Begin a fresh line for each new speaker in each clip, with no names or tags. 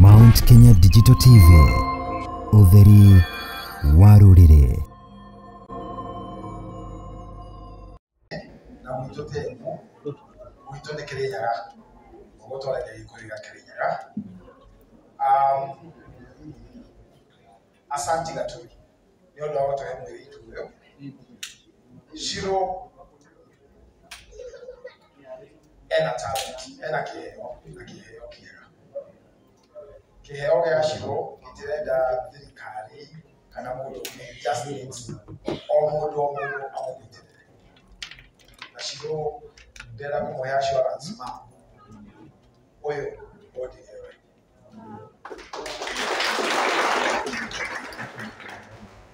Mount Kenya Digital TV, utheri wa rũrĩrĩ.
Na gwitũ temu gwitũ nĩ Kĩrĩnyaga, ũguo twaragia Gĩkũyũ gĩa Kĩrĩnyaga. Asanti Gaturi nĩ ũndũ wa gũtũhe mũirĩtu ũyũ. Shiro ena talent, ena kĩheo na kĩheo kĩega. Kĩheo gĩa Shiro gĩtirenda thirikari kana mũndũ ũngĩ, just needs o mũndũ o mũndũ amũnyitĩrĩre. Na Shiro ndĩrenda kũmũhe assurance ma ũyũ ũndigewe.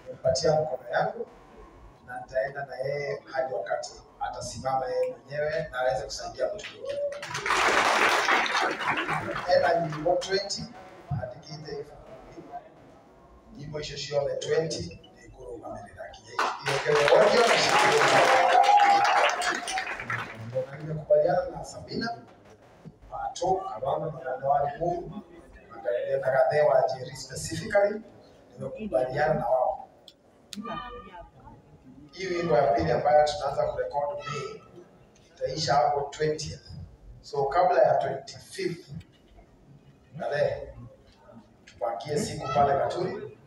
Nimempatia mkono yangu na nitaenda na yeye hadi wakati atasimama yeye mwenyewe na aweze kusaidia mtu mwingine. Ena nyimbo 20 andĩkĩte ibuku, nyimbo icio ciothe 20 nĩngũrũgamĩrĩra nginya iongererwo na cikĩrwo. Na nimekubaliana na Sabina Pato Kabamba na Gandawari Mungu na Gathe wa Njeri specifically, nimekubaliana na wao. Hii wimbo ya pili ambayo tunaanza kurekodi Mei itaisha hapo 20th. So kabla ya 25th tarehe tupakie siku pale Gaturi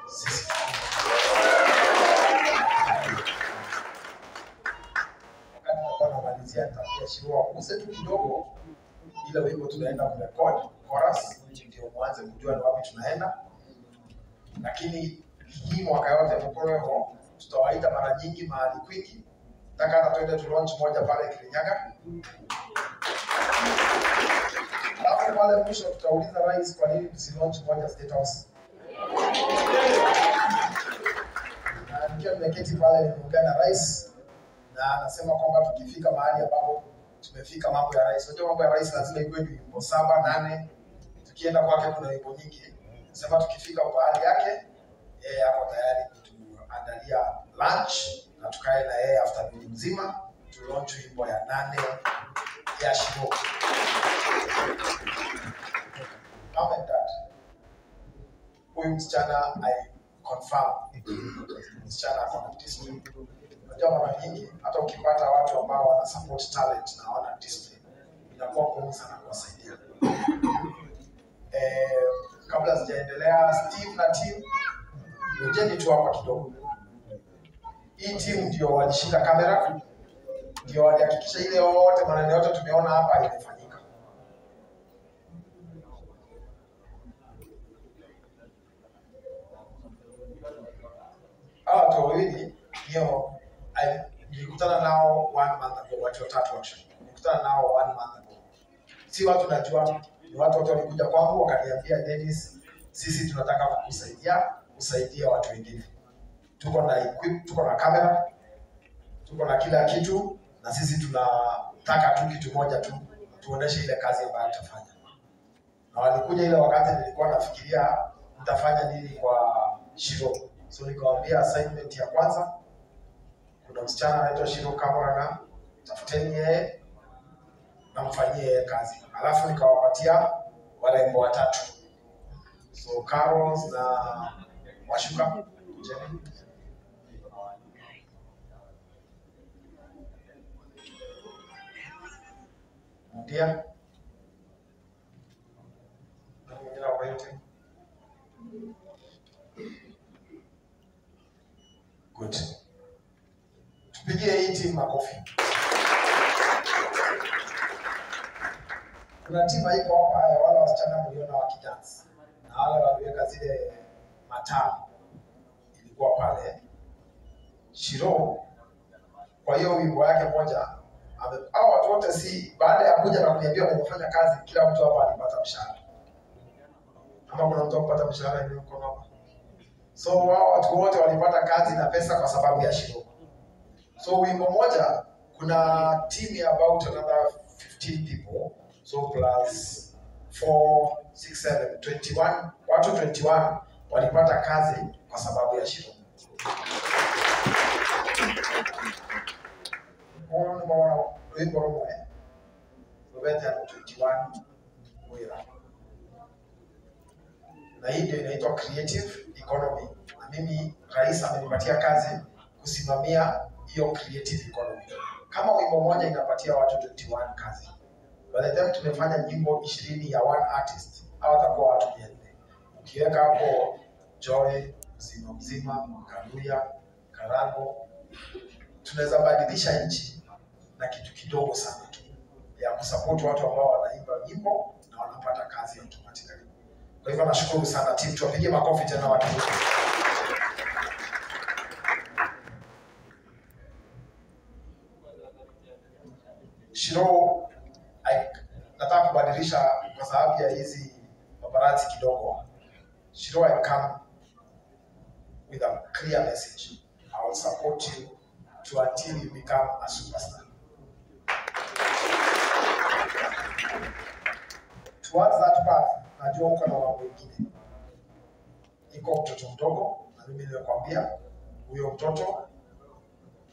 sisi. Wakati nitakuwa namalizia nitaambia Shiro aguse tu kidogo ile wimbo tunaenda kurekodi chorus, ndio mwanze kujua ni wapi tunaenda. Lakini hii mwaka yote mkoroho tutawaita mara nyingi mahali kwingi. Nataka hata tuende tu launch moja pale Kirinyaga. Alafu pale mwisho tutauliza rais kwa nini tusi launch moja State House. Na nikiwa nimeketi pale nimeongea na rais na anasema kwamba tukifika mahali ambapo tumefika mambo ya rais. Unajua mambo ya rais lazima ikuwe ni wimbo 7, 8. Tukienda kwake kuna wimbo nyingi. Anasema tukifika mahali yake yeye hapo tayari kutuandalia lunch na tukae na yeye afternoon mzima tu launch wimbo ya 8 ya Shiro. Mom and dad, huyu msichana I confirm, msichana ako na discipline. Unajua mara nyingi hata ukipata watu ambao wana support talent na hawana discipline inakuwa ngumu sana kuwasaidia. Kabla sijaendelea, Steve na team, ngojeni tu hapa kidogo. Hii team ndio walishika kamera, ndio walihakikisha ile yote maneno yote tumeona hapa imefanyika. Hawa watu wawili ndio nilikutana nao 1 month ago, watu watatu actually. Nilikutana nao 1 month ago. Si watu najua, ni watu wote walikuja kwangu wakaniambia, Dennis, sisi tunataka kukusaidia, kusaidia watu wengine. Tuko na equip, tuko na kamera, tuko na kila kitu, na sisi tunataka tu kitu moja tu, tuoneshe ile kazi ambayo tutafanya. Na walikuja ile wakati nilikuwa nafikiria nitafanya nini kwa Shiro. So nikawaambia assignment ya kwanza, kuna msichana anaitwa Shiro Kamuranga, tafuteni yeye na mfanyie yeye kazi. Alafu nikawapatia warembo watatu. So Carols na Washuka, Jenny. Ndia. Na mwingine wa yote. Good. Tupigie hii team makofi. Kuna timu iko hapa ya wale wasichana mliona wakidance na wale waliweka zile mataa ilikuwa pale Shiro. Kwa hiyo wimbo yake moja, hao watu wote si baada ya kuja na kuniambia wamefanya kazi, kila mtu hapa alipata mshahara. Ama kuna mtu akupata mshahara ni mkono hapa. So wao watu wote walipata kazi na pesa kwa sababu ya Shiro. So wimbo moja kuna team ya about another 15 people, so plus 4, 6, 7, 21, watu 21 walipata kazi kwa sababu ya Shiro. Wimbo rumwe rubete 21 wira. Na hii ndio inaitwa creative economy. Na mimi rais amenipatia kazi kusimamia hiyo creative economy. Kama wimbo moja inapatia watu 21 kazi. By the time tumefanya nyimbo 20 ya one artist, hawatakuwa watu 400. Ukiweka hapo Joy, Mzima Mzima, Kaluya, Karango, tunaweza badilisha nchi na kitu kidogo sana tu ya kusupport watu ambao wanaimba nyimbo na wanapata kazi automatically. Kwa hivyo nashukuru sana team, tuwapige makofi tena watu. Shiro, nataka kubadilisha kwa sababu ya hizi paparazzi kidogo. Shiro, I come with a clear message. I will support you to until you become a superstar. Towards that path, najua uko na mambo mengine. Iko mtoto mdogo, na mimi nimekuambia huyo mtoto,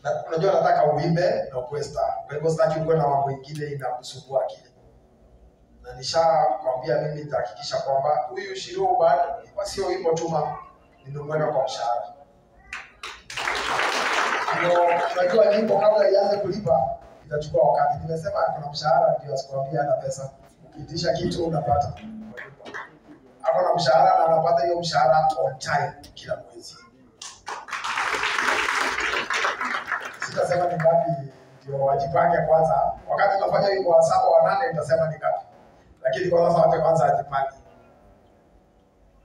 na unajua nataka uimbe na ukuwe star. Kwa hivyo sitaki ukuwe na mambo mengine inakusumbua akili. Na nishakwambia mimi nitahakikisha kwamba huyu Shiro bado sio wimbo tu mama, nimemweka kwa mshahara. Ndio unajua nyimbo kabla ianze kulipa itachukua wakati. Nimesema kuna mshahara ndio asikwambia ana pesa. Ukiitisha kitu unapata. Hapo na mshahara na anapata hiyo mshahara on time kila mwezi. Sitasema ni ngapi ndio wajipange kwanza. Wakati tunafanya wimbo wa 7 wa 8 nitasema ni ngapi. Lakini kwa sasa wote kwanza ajipange.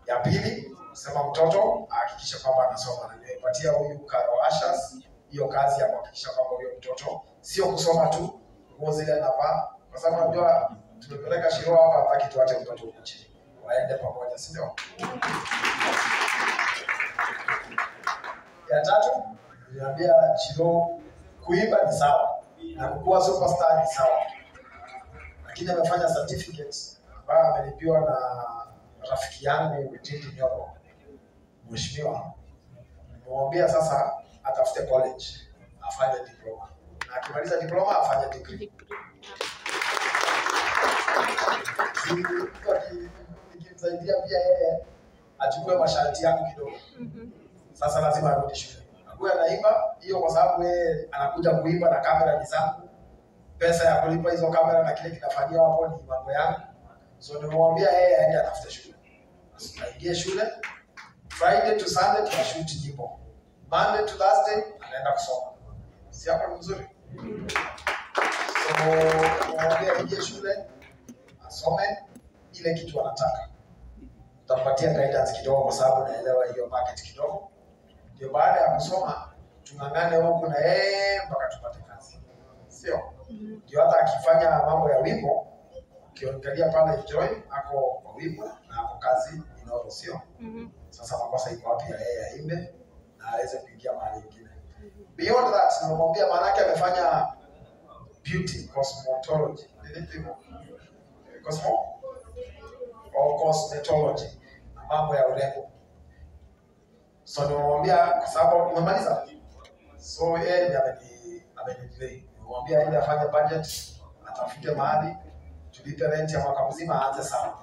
Ya pili, sema mtoto ahakikishe kwamba anasoma, na nimepatia huyu Karo Ashas hiyo kazi ya kuhakikisha kwamba huyo mtoto sio kusoma tu, nguo zile anavaa, kwa sababu unajua tumepeleka Shiro hapa, hataki tuache mtoto huko chini, waende pamoja, si ndio? Ya tatu, niliambia Shiro kuimba ni sawa na kukuwa superstar ni sawa, lakini amefanya certificate ambayo amelipiwa na rafiki yangu Tindi Nyoro, mheshimiwa. Nimemwambia sasa atafute college afanye diploma, na akimaliza diploma afanye degree. Nikimsaidia pia yeye achukue masharti yangu kidogo. Sasa lazima arudi shule. Akuwe anaimba hiyo kwa sababu yeye anakuja kuimba na kamera ni zangu. Pesa ya kulipa hizo kamera na kile kinafanyiwa hapo ni mambo yangu. So nimemwambia yeye aende atafute shule. Aingie shule Friday to Sunday tunashoot nyimbo. Monday to Thursday anaenda kusoma. Si hapo ni mzuri? So nimemwambia aingie shule asome ile kitu anataka. Tutampatia guidance kidogo kwa sababu naelewa hiyo market kidogo. Ndio baada ya kusoma tungangane huku na yeye mpaka tupate kazi. Sio? Ndio hata akifanya mambo ya wimbo, ukiangalia pale Joy ako kwa wimbo na ako kazi Inoro, sio? Sasa makosa iko wapi ya yeye aimbe na aweze kuingia mahali nyingine. Beyond that, nimemwambia maana yake amefanya beauty cosmetology. Nini Cosmo? Or cosmetology, na mambo ya urembo. So nimemwambia kwa sababu umemaliza. So yeye ndiye amenidelay. Nimemwambia aende afanye budget, atafute mahali tulipe rent ya mwaka mzima aanze sawa.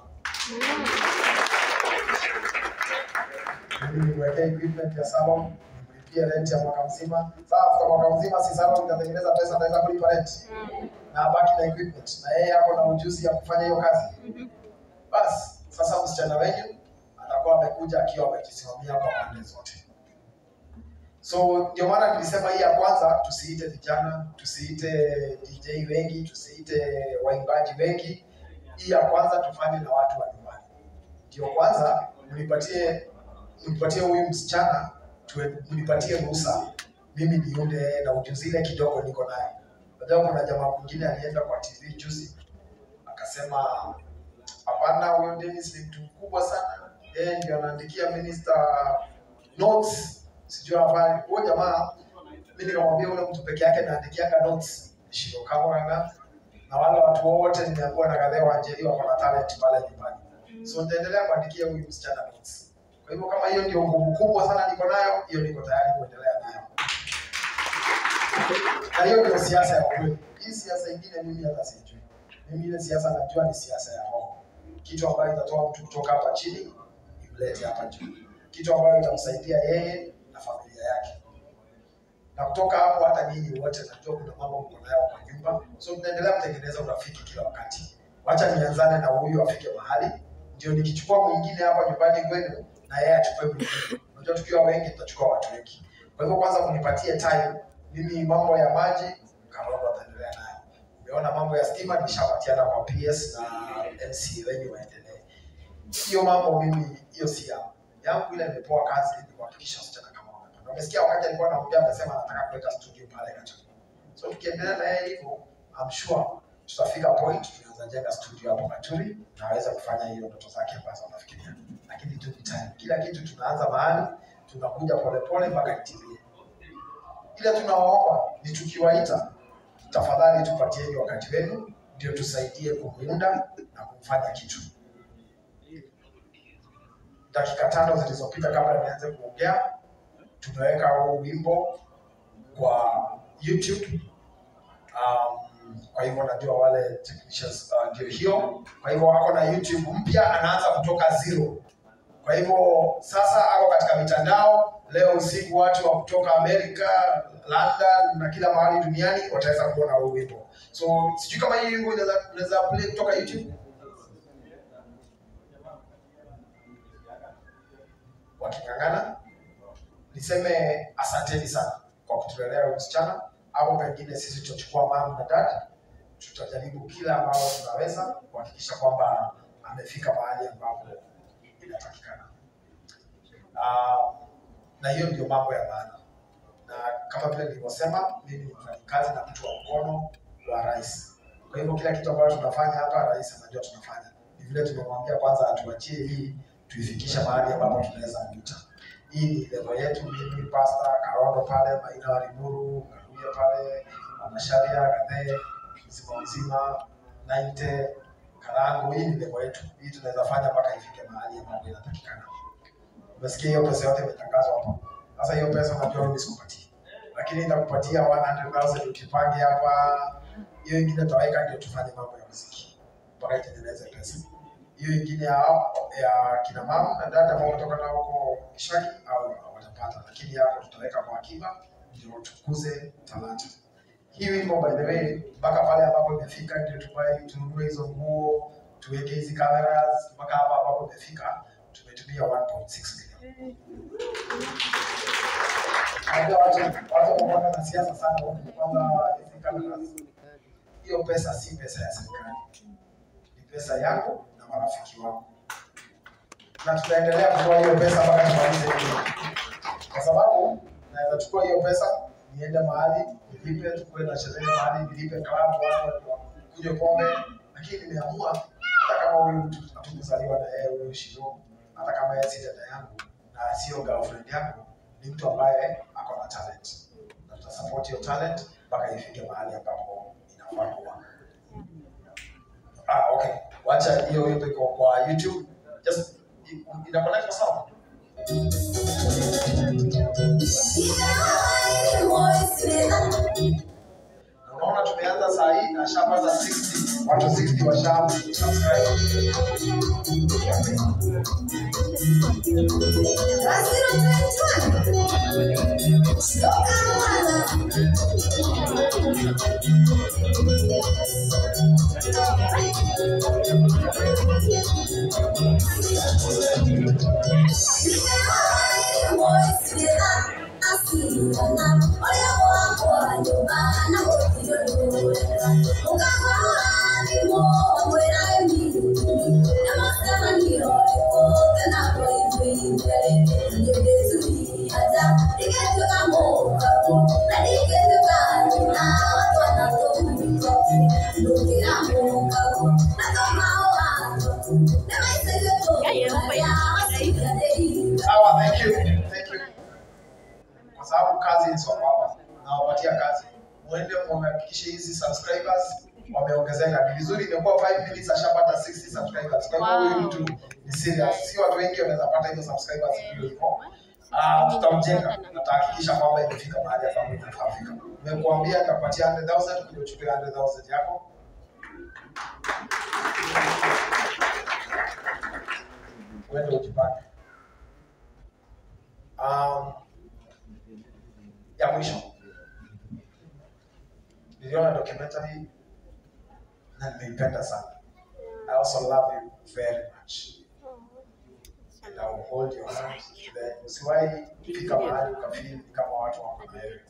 Mimi nimwekee equipment ya salon, nimlipie rent ya mwaka mzima. Sasa after mwaka mzima si salon itatengeneza pesa, ataweza kulipa rent. Na abaki na equipment, na yeye ako na ujuzi ya kufanya hiyo kazi. Bas, sasa msichana wenu atakuwa amekuja akiwa amejisimamia kwa pande zote. So ndio maana nilisema hii ya kwanza tusiite vijana, tusiite DJ wengi, tusiite waimbaji wengi. Hii ya kwanza tufanye na watu wa nyumbani. Ndio kwanza mnipatie huyu msichana, mnipatie ruhusa mimi niunde na ujuzi ile kidogo niko nayo. Unajua kuna jamaa mwingine alienda kwa TV juzi akasema hapana, huyo Dennis ni mtu mkubwa sana, yeye ndio anaandikia minister notes. Sijui hapa huyo jamaa, mimi nikamwambia ule mtu peke yake anaandikianga notes Shiro Kamuranga, na wale watu wote nimeambiwa na kadhaa wa Anjeli wako na talent pale nyumbani. So nitaendelea kuandikia huyu msichana notes. Kwa hivyo kama hiyo ndio nguvu kubwa sana niko nayo, hiyo niko tayari kuendelea nayo. Na hiyo ndio siasa ya kweli. Hii siasa nyingine mimi hata sijui. Mimi ile siasa najua ni siasa ya roho. Kitu ambayo itatoa mtu kutoka hapa chini nimlete hapa juu, kitu ambayo itamsaidia yeye na familia yake. Na kutoka hapo hata nyinyi wote najua kuna mambo mko nayo kwa nyumba, so tunaendelea kutengeneza urafiki kila wakati. Wacha nianzane na huyu afike mahali, ndio nikichukua mwingine hapa nyumbani kwenu na yeye achukue mwingine. Unajua tukiwa wengi tutachukua watu wengi. Kwa hivyo kwanza kunipatie time, mimi mambo ya maji Karondo ataendelea nayo. Umeona mambo ya stima nishapatiana kwa PS na MC wenyu waendelee. Hiyo mambo mimi hiyo si yangu. Yangu ile nimepewa kazi ni kuhakikisha wasichana kama wamepanda. Umesikia wakati alikuwa anaongea amesema anataka kuleta studio pale Kachoni. So tukiendelea na yeye hivyo, I'm sure tutafika point tunaweza jenga studio hapo Katuri na aweze kufanya hiyo ndoto zake ambazo anafikiria. Lakini tu time, kila kitu tunaanza mahali, tunakuja polepole mpaka itimie. Ile tunawaomba ni tukiwaita, tafadhali tupatieni wakati wenu ndio tusaidie kumuunda na kumfanya kitu. Dakika 5 zilizopita kabla nianze kuongea, tumeweka huu wimbo kwa YouTube. Kwa hivyo najua wale technicians ndio hiyo. Kwa hivyo wako na YouTube mpya, anaanza kutoka zero. Kwa hivyo sasa ako katika mitandao. Leo usiku watu wa kutoka Amerika, London na kila mahali duniani wataweza kuona huu wimbo. So sijui kama hii wimbo inaweza play kutoka YouTube. Wakingangana, niseme asanteni sana kwa kutulelea huyu msichana. Hapo pengine sisi tutachukua mama na dad, tutajaribu kila ambalo tunaweza kuhakikisha kwamba amefika mahali ambapo inatakikana. Na hiyo ndio mambo ya maana. Na kama vile nilivyosema, mimi ni mfanyikazi na mtu wa mkono wa rais. Kwa hivyo kila kitu ambacho tunafanya hapa, rais anajua tunafanya. Ni vile tumemwambia kwanza atuachie hii, tuifikishe mahali ambapo tunaweza kuita. Hii ni level yetu, mimi, Pastor Karondo pale, Maina wa Limuru, Karuya pale, Mama Sharia, Gathee, mzima mzima, Naite, Karangu. Hii ni level yetu. Hii tunaweza fanya mpaka ifike mahali ambapo inatakikana. Umesikia hiyo pesa yote imetangazwa hapa. Sasa hiyo pesa unajua mimi sikupatii. Lakini nitakupatia 100,000 ukipange hapa. Hiyo ingine tutaweka ndio tufanye mambo ya muziki mpaka itengeneze pesa. Hiyo ingine ya kina mama na dada ambao kutoka nao huko Kishaki au watapata, lakini yako tutaweka kwa akiba ndio tukuze talanta. Hii wimbo by the way mpaka pale ambapo imefika ndio tubai tununue hizo nguo, tuweke hizi cameras mpaka hapa ambapo imefika tumetumia 1.6 million. Najua watu wanaona na siasa sana huko, kwanza hizi cameras. Hiyo pesa si pesa ya serikali. Ni pesa yangu na marafiki wangu. Na tutaendelea kutoa hiyo pesa mpaka tumalize hiyo. Kwa sababu naweza chukua hiyo pesa niende mahali nilipe, tukue na sherehe mahali nilipe club, watu wakunywe pombe, lakini nimeamua hata kama huyu mtu hatukuzaliwa na yeye, huyu Shiro, hata kama yeye si dada yangu na sio girlfriend yangu, ni mtu ambaye ako na talent. Na tutasupport hiyo talent mpaka ifike mahali ambapo inafaa kuwa. Okay. Wacha hiyo wimbo iko kwa YouTube. Just ina connect kwa sawa. Unaona tumeanza saa hii na shapata 60, watu 60 washa subscribe. Sawa, thank you. Thank you. Kwa sababu kazi ni sawa, nawapatia kazi. Muende muhakikishe hizi subscribers wameongezeka. Ni vizuri, imekuwa 5 minutes ashapata 60 subscribers. Kwa hivyo huyu mtu ni serious. Si watu wengi wanaweza pata hizo subscribers hiyo hivyo. Tutamjenga na tutahakikisha kwamba imefika mahali ambapo inafaa kufika. Nimekuambia nitakupatia 100,000 kuja uchukue 100,000 yako. Uende ujipange. Ya mwisho niliona documentary na nimeipenda sana. I also love you very much and I will hold your hand to the usiwahi fika mahali ukafeel ni kama watu wako na wewe.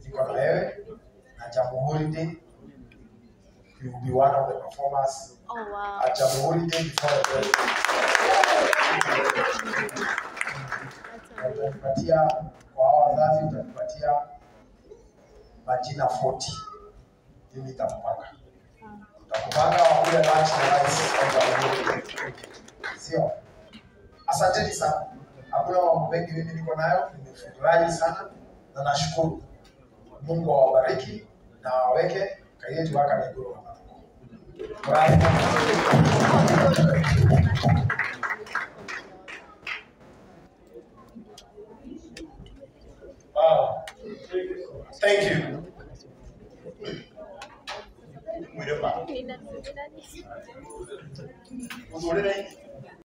Niko na wewe na Jamhuri Day, you will be one of the performers
Oh wow.
at Jamhuri Day before the president.
That's
Na
amazing.
utanipatia kwa hao wazazi, utanipatia majina 40. Mimi nitakupanga, nitakupanga wakule lunch na rais wa Jamhuri, sio? Asanteni sana, hakuna mambo mengi mimi niko nayo. Nimefurahi sana na nashukuru. Mungu awabariki na awaweke kaiyetu waka miguru wa matako. Furahi.
Wow. Thank you. Mwirema. Muthurire.